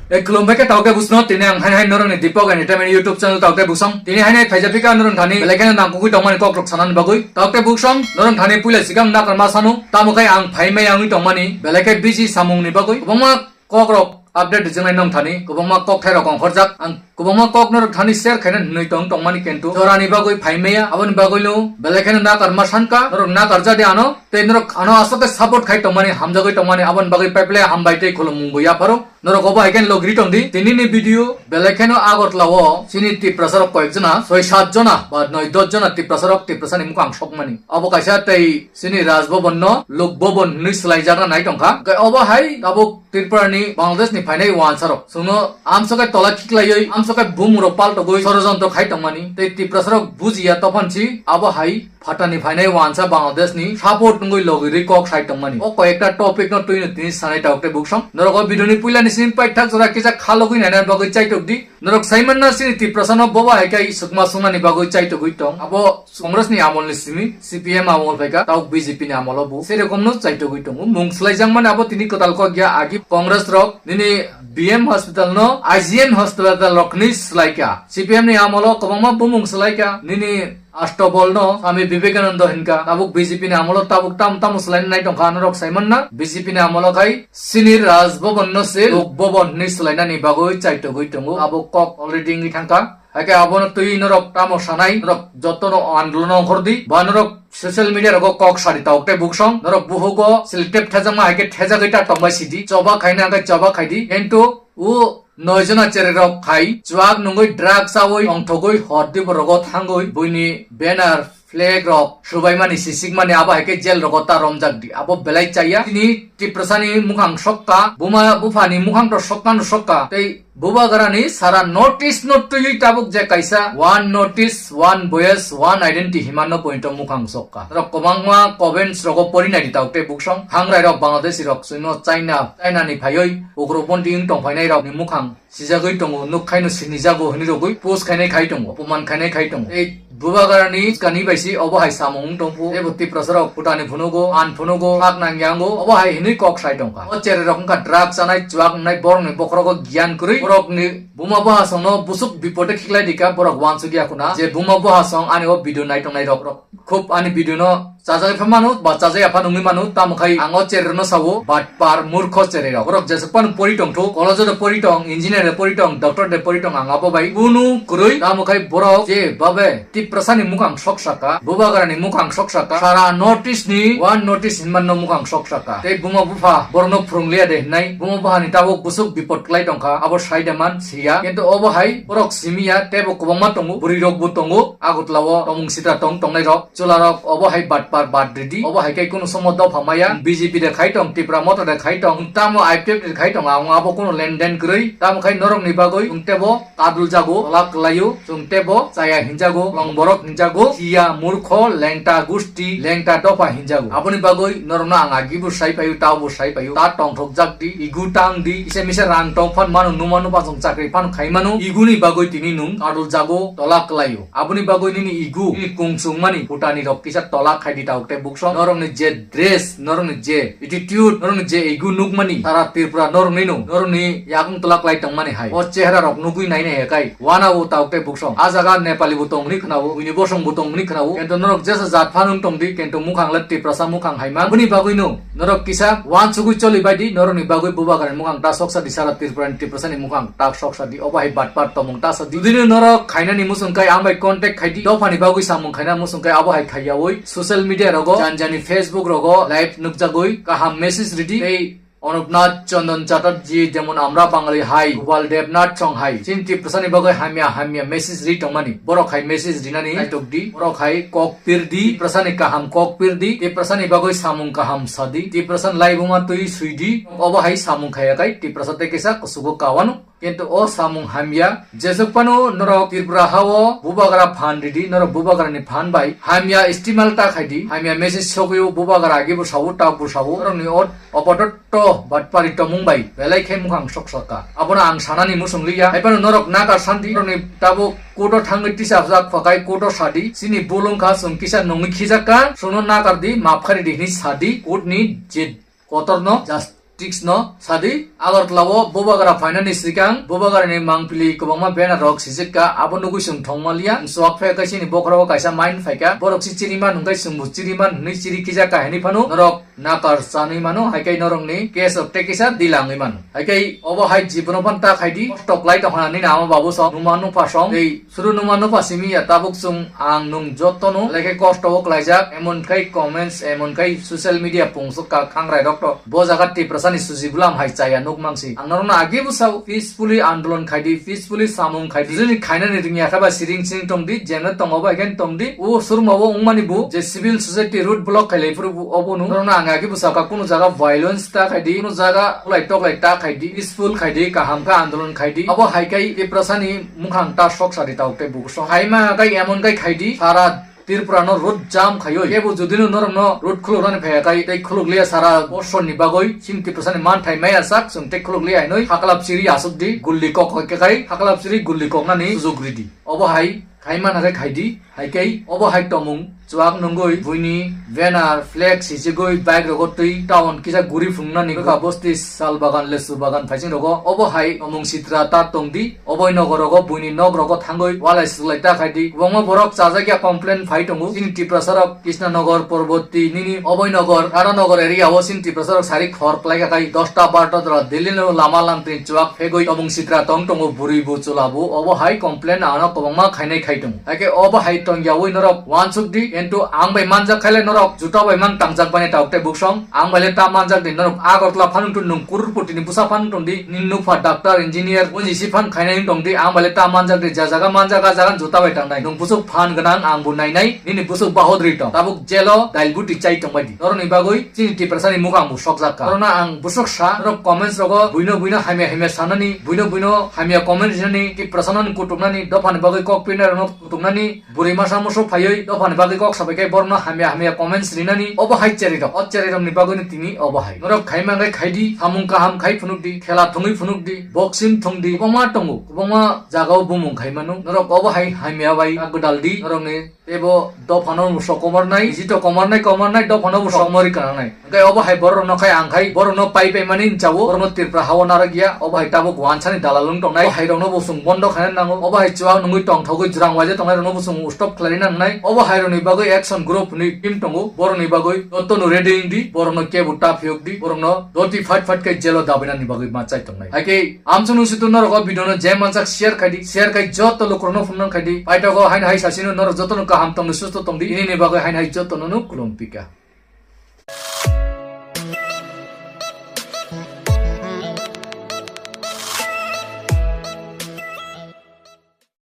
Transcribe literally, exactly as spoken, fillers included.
Tei khulumbai khe taukte busno tini ang hai hai norokni Deepak Entertainment YouTube channel taukte busong. Tini hai hai phaijak phika norok thani belai kheno nangkukwi tongmani kokrok sanani bagwi. Taukte busong norok thani puila sikam nakarma sanu. Tamo khai ang phaimai wngwi tongmani belai khe busy samungni bagwi. Kwbangma kokrok update rijwngnai nong thani. Kwbangma kokthairok ongkhorjak. Ang kwbangma kok norok thani share khaina hinwi tong tongmani kintu jorani bagwi phaimaya. Aboni bagwino belai kheno nakarma sanka. Norok nakarjadi ano. Tei norok ano aswk khe support khai tongmani, hamjagwi tongmani. Aboni bagwi paiple hambai tei khulumung bo yapharo. Norok obo hai khe logri tong di. Tinini video belai kheno Agartala o chini Tiprasa rok koyek jona, soi sat jona ba noi dos jona Tiprasa rok Tiprasa ni mukhang sokmani. Abo kaisa tei chini Raj Bhavan no Lok Bhavan hinwi swlaijakna nai tongkha. Hwnkhe obo hai tabuk Tripura ni Bangladesh ni phainai wansa rok chwngno amsok khe tola khiklaiwi, amsok khe bumung rok paltogwi sorojontro khai tongmani. Tei Tiprasa rok bujiya tophan si abo hai phatani phainai wansa Bangladesh ni support wngwi logirwi kok sai tongmani. O koyekta topic no twino tini sanai taukte busong. Norok o video ni puila ni simi paithak jora kisa khalogwi naina bagwi chaitok di. Norok saimanna sini Tiprasa no boba hai kai sukma sungnani bagwi chaitogwi tong. Abo Congress ni amol ni simi C P M amol phaika tauk B J P ni amol o bu. Serokom no chaitogwi tongo. Mung swlaijakmani abo tini kwtal kok ya agi Congress rok nini B M hospital no I G M hospital rok ni swlaika. C P M ni amol o kwbangma bumung swlaika. Nini Astobol no Swami Vivekananda hinka, tabuk B J P ni amolo tabuk tam tamo swlaina nai tongkha, norok saimanna B J P ni amolo khai sini Raj Bhavan no se Lok Bhavan hinwi swlainani bagwi chaitogwi tongo, abo kok already wngwi thangkha. Haikhe abono twi norok tamo sanai, norok jotono andolon ongkhordi, ba norok social media rogo kok sadi taukte buksong, norok buhugo selective thejakma haikhe thejagwi ta tongbai sidi, choba khaina haikhe choba khaidi, kintu o noi jona chererok khai chuak nungwi drug chawi tongthogwi hordi borogo thangwi buini banner flag rok subaimani sisikmani abo hai khe jail rogo ta romjak di abo belai chaya. Tini Tiprasani mukhang sokka, buma buphani mukhang to sokka no sokka, tei bubagrani sara notice no twiwi tabuk je kaisa one notice, one voice, one identity himano pointo mukhang sokka. Norok kwbangma comments rogo pori naidi taukte buksong, hangrai rok Bangladeshi rok chwngno China, China ni phaiwi ugroponthi wng tongphainai rok ni mukhang sijagwi tongo, nuk khaino sinijago hinwi rogwi post khainai khai tongo, opoman khainai khai tongo. Tei bubagrani kani bai si obo hai samung wng tongphu, teibo Tiprasa rok phutani phunugo, an phunugo, sak nangyango, obo hai hinwi kok sai tongkha. O chererok wngkha drug chanai, chuak wngnai, borokni bokhorogo giyan kwrwi, borokni buma buhasongno busuk bipode khiklai dikha, borok uansukya khuna je buma buhasong ani o video nai tongnai rok, rok. Khub ani video no chajagwi pha mano ba chajagya pha nungwi mano, tamo khai ang o chererno sao, batpar murkho chererok. Borok jesuk phano pori tongthu, college o de pori tong, engineer de pori tong, doctor de pori tong, ang abo bai kunu kwrwi. Tamo khai borok je babe Tiprasani mukhang sok saka, bubagrani mukhang sok saka, sara notice ni one notice hinmanno mukhang sok saka. Tei buma bupha borokno phwrwng liya de hinnai, buma buphani tabuk busuk bipot kwlai tongkha, abo sai de man siya. Kintu obo hai borok simiya, teibo kwbangma tongo, bwrwi rok bo tongo, Agartala o tomung sitra tong tongnai rok. Chwlarok obo hai batpar bad ridi, obo hai khe kunu somo dopha maya, B J P de khai tong, Tipra Motha de khai tong, tamo I P F de khai tong, ang abo kunu lenden kwrwi, tamo khai norokni bagwi chwng tebo kadul jago, tola kwlaio, chwng tebo chaya hinjago, longborok hinjago, khiya, murkho, lengta gusti, lengta dopha hinjago. Aboni bagwi norokno ang agibo sai paio, taobo sai paio, ta tongthok jak di, igu tang di, kisa misa rang tong phan mano, numa numa chwng chakri phan khai mano, iguni bagwi tini nwng kadul jago, tola kwlaio. Aboni bagwi nini igu, nini kung chungmani phutanirok kisa tola khaidi taukte buksong. Norokni je dress, norokni je attitude, norokni je igu nukmani, sara Tripura noroknino, norokni yakung tola kwlai tongmani hai. O chehrarok nugwi nainai hekai, wanao taukte buksong. A jaga Nepali bo tong hwnwi khwnao, buini bosong bo tong hwnwi khwnao. Kintu norok jesa jat phan wng tongdi, kintu mukhang le Tiprasa mukhang hai man. Boni bagwino norok kisa wansugwi choli baidi, norokni bagwi bubagrani mukhang ta soksa di sara Tripura ni Tiprasani mukhang ta soksa di, obo hai batpar tomung ta sa di. Judino norok khainani muchung kai ang bai contact khai di, dophani bagwi samung khaina muchung kai abo hai khaiyaui social media rogo, janjani Facebook rogo live nukjagwi kaham message ridi. Tei Anupnath Chandan Chatterjee jemon Amra Bangali hai, Gopal Debnath song hai, chini Tiprasani bagwi hamya hamya message ri tongmani. Borok hai message rinani naitok di, borok hai kok pir di, Tiprasani kaham kok pir di, Tiprasani bagwi samung kaham sa di, Tiprasani laibuma twi sui di, obo hai samung khaiya kai Tiprasa tei kisa kusugo kawano. Kintu o samung hamya, jesuk phano norok Tripura hao bubagra phan ridi, norok bubagrani phan bai hamya istimal ta khaidi, hamya message sogwi o bubagra agi bo sao, tak bo sao, norokni o opototto batpari tomung bai belai khe mukhang sok saka. Abono ang sanani muchung liya, hai phano norok nakar sandi, norokni tabuk court o thangwi tisajak phakai court o sadi, chini bul wngkha, chwng kisa nungwi khijakka, chwngno nakar di, map khari di hinwi sadi, court ni je kotorno just politics no sadi. Agartala o bubagra phainani swkang bubagrani mangpili kwbangma banner rok sijikka, abo nugwi chwng thongmaliya. Swak phaikha chini bokhorogo kaisa mine phaikha, borok si chiriman hwnkhe chwngbo chiriman hwnwi chiri khijakha hinwi phano norok nakar chanwi mano, haikhai norokni case o tei kisa dilangwi mano. Haikhai obo hai jibono phano ta khaidi, kosto klai tongkha nini ama babu song, numa nupha song, tei suru numa nupha simi ya tabuk chwng ang nwng jotono lekhe kosto o klaijak, emon khai comments, emon khai social media pungsuk ka khangrai rok to bo jaga Tiprasani suji bulam hai chaya nuk mangsi. Ang norokno agi bwsao peacefully andolon khaidi, peacefully samung khaidi. Jini khainani ringya khe ba siring siring tongdi, jemne tongo bai khe tongdi. O surma o wngmani bo je civil society road block khailai phuru bo obo no. Norokno ang agi bwsao ka kunu jaga violence ta khaidi, kunu jaga ulai toklai ta khaidi, peaceful khaidi, kaham khe andolon khaidi. Abo hai khai Tiprasani mukhang ta sok sadi ta ukte bukuso. Hai ma kai emon kai khaidi, sara Tripura no road jam khaioi. Kebo jodi no norok no road khuluk nani phaiya kai, tei khuluk liya sara bosor ni bagoi, chini Tiprasani manthai maya sak, chwng tei khuluk liya hinoi, haklap chiri asuk di, gulli kok hoi kai, haklap chiri gulli kok nani sujug ridi. Obo hai, khai mana kai khaidi, hai kai, obo hai tomung, chuak nungoi, buini, banner, flag sijigoi, bike rogo twi, town kisa guri phungnani, bwkha bosti, sal bagan, lesu bagan, phaising rogo, obo hai, tomung sitra ta tongdi, oboi nogor rogo, buini nok rogo thangoi, walai swlai ta khaidi, kwbangma borok chajakya complain phai tongo, chini Tiprasa rok, Krishnanagar, Parvati, nini, oboi nogor, Radhanagar area o, chini Tiprasa rok sari khor klai kha kai, dosta barota jora, Delhi no lama lamtwi chuak phegoi, tomung sitra tong tongo, bwrwi bo chwla bo, obo hai complain ano kwbangma khainai khai tongo. Haikhe obo hai tongyawi norok uansuk di, kintu ang bai manjak khaile norok juta bai mang tangjak bani tauk tei buksong. Ang bai le ta manjak di, norok Agartala phanung tun nung kurpoti ni bwsa phanung tong di, nini nupha doctor, engineer, O G C phan khainai wng tong di, ang bai le ta manjak di, ja jaga manjak a jaga juta bai tangnai. Nung bwswk phan gwnang ang bo nainai, nini bwswk bahodri tong. Tabuk jelo dail buti chai tong bai di. Norokni bagwi chini Tiprasani mukhang bo sokjak kha. Norokno ang bwswk sa, norok comments rogo buino buino hamya hamya sanani, buino buino hamya comments rinani, Tiprasano kutuknani, dophani bagwi kok pinai rokno kutuknani, bwrwi masa musu phaiwi dophani bagwi kok sabai khe borokno hamya hamya comments rinani, obo hai cherry rok. O cherry rokni bagwino tini obo hai. Norok khai mangai khai di, samung kaham khai phunuk di, khela thungwi phunuk di, boxing thung di, kwbangma tongo, kwbangma jagao bumung khai mano. Norok obo hai hamya bai gwdal di, norokni teibo dophano bo sok komarnai, jito komarnai, komarnai, dophano bo sok mori kananai. Hwnkhe obo hai borok no khai ang khai, borok no pai pai mani hinchao, borok no Tripura hao narwk ya, obo hai tabuk wansani dalal wng tongnai, obo hai rok no bo chwng bondo khaina nango, obo hai chuak nungwi tongthogwi jwrang waija tongnai rok no bo chwng stop khlaina nangnai, obo hai rok ni bagwi action group ni team tongo, borok ni bagwi joto no ready wng di, borok no kebo ta phiyok di, borok no doti fight fight khe jail o dabaina ni bagwi ma chai tongnai. Haikhe amchunu situ norok o video no je manjak share khai di, share khai joto lukurok no phunukna khai di, paithago haino hai sasino norok joto no kaham tong di, susto tong di, ini ni bagwi haino hai joto no no khulum pika.